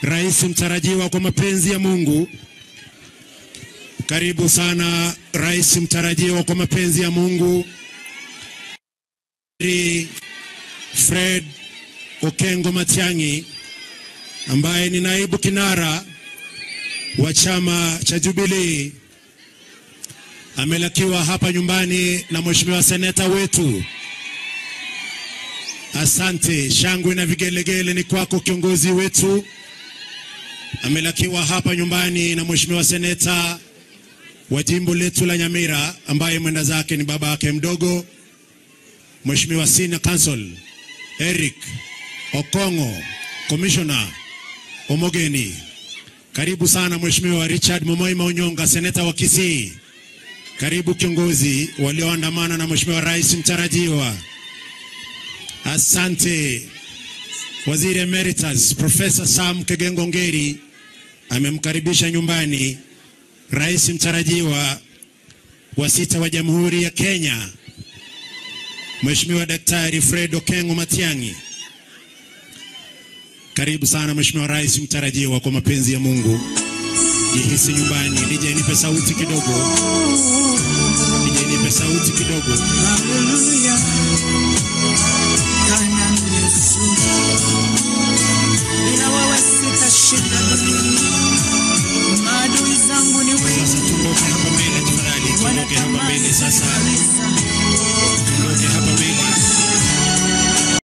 Rais mtarajiwa kwa mapenzi ya Mungu. Karibu sana Rais mtarajiwa kwa mapenzi ya Mungu Fred Okengo Matiang'i, ambaye ni naibu kinara wa chama cha Jubilee, amelakiwa hapa nyumbani na mheshimiwa seneta wetu. Asante, shangwe na vigelegele ni kwako kiongozi wetu. Amelakiwa hapa nyumbani na mheshimiwa seneta wa jimbo letu la Nyamira, ambaye mwenda zake ni baba yake mdogo, Mheshimiwa Senior Counsel Eric Okongo, Commissioner Omogeni. Karibu sana Mheshimiwa Richard Momoima Onyonga, seneta wa Kisii. Karibu kiongozi walioandamana na Mheshimiwa Rais mtarajiwa. Asante. Waziri Emeritus Professor Sam Kegengo Ngeri amemkaribisha nyumbani Rais mtarajiwa wa sita wa Jamhuri ya Kenya, Mheshimiwa Daktari Fred Okengo Matiang'i. Karibu sana Mheshimiwa Rais mtarajiwa kwa mapenzi ya Mungu. Jihisi nyumbani. DJ nipe sauti kidogo. DJ nipe sauti kidogo. Haleluya. Kana Yesu. Bila wewe sitashinda dunia. Maadui zangu ni wengi. Sasa tuondoke hapa mbele tafadhali. Tuondoke hapa mbele sasa.